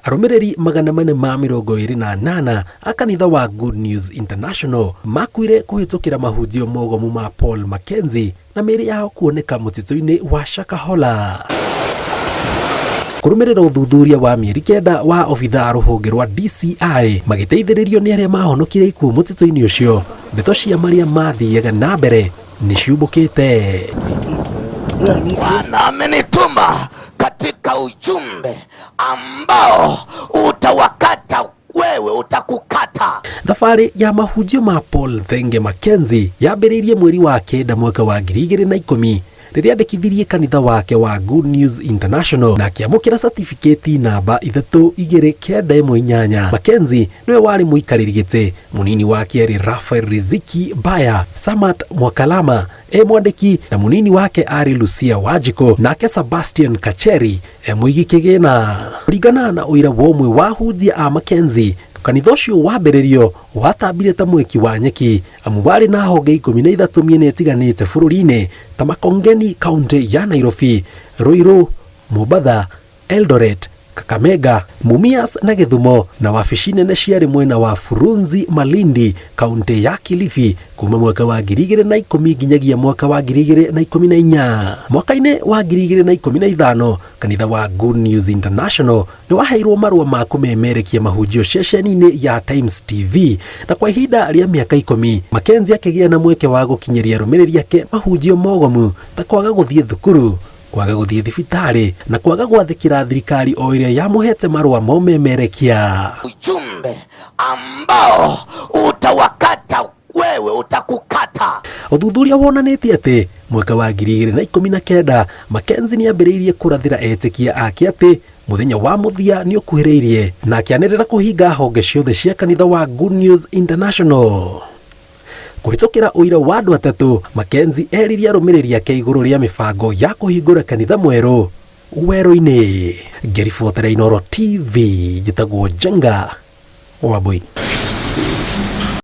Arũmĩrĩri 428 a kanitha wa Good News International makuire kũhĩtũkĩra mahunjio mogomu ma Paul Mackenzie na mĩĩrĩ yao kuoneka mũtitũ-inĩ wa Shakahola. Kũrũmĩrĩra ũthuthuria wa mĩeri 9 wa obithaa rũhonge rwa DCI magĩteithĩrĩrio nĩ arĩa mahonokire ikuũ mũtitũ-inĩ ũcio, ndeto cia marĩa mathiaga na mbere nĩ ciumbũkĩte. Bwana amenituma katika ujumbe ambao utawakata wewe, utakukata. Thabarĩ ya mahunjio ma Paul Thenge Mackenzie yambĩrĩirie mweri wa 9 mwaka wa 2010 rĩrĩa andĩkithirie kanitha wake wa Good News International na akĩamũkĩra certificate namba 32918. Mackenzie nĩwe warĩ mũikarĩri gĩtĩ, mũnini wake arĩ Raphael Riziki Baya, Samat Mwakalama e mwandĩki na mũnini wake arĩ Lucia Wanjikũ, nake Sebastian Kacheri e mũigi kĩgĩna. Kũringana na ũira wa ũmwe wa ahunjia a Mackenzie, kanitha ũcio wambĩrĩrio watambire ta mweki wa nyeki amu warĩ na honge 13 mĩena ĩtiganĩte bũrũri-inĩ ta Makongeni kaunti ya Nairobi, Ruiru, Mombatha, Eldoret, Kakamega, Mumias na Gĩthumo, na wabici nene ciarĩ mwena wa Furunzi Malindi kaunti ya Kilifi kuma mwaka wa 2010 nginyagia mwaka wa 2014. Mwaka-inĩ wa 2015 kanitha wa Good News International nĩ waheirwo marũa ma kũmemerekia mahunjio ceceni-inĩ ya Times TV, na kwa ihinda rĩa mĩaka 10 Mackenzie akĩgĩa na mweke wa gũkinyĩria arũmĩrĩri ake mahunjio mogomu ta kwaga gũthiĩ thukuru, kwaga gũthiĩ thibitarĩ na kwaga gwathĩkĩra thirikari o ĩrĩa yamũhete marũa ma ũmemerekia. Ujumbe ambao utawakata wewe, utakukata. Ũthuthuria wonanĩtie atĩ mwaka wa 2019 Mackenzie nĩ ambĩrĩirie kũrathĩra etĩkia ake atĩ mũthenya wa mũthia nĩ ũkuhĩrĩirie na akĩanĩrĩra kũhinga honge ciothe cia kanitha wa Good News International. Kũhĩtũkĩra ũira wa andũ atatũ, Mackenzie eririe arũmĩrĩri ake igũrũ rĩa mĩbango ya kũhingũra kanitha mwerũ werũ-inĩ. Ngĩribotera Inooro TV, njĩtagwo Njenga Wambui.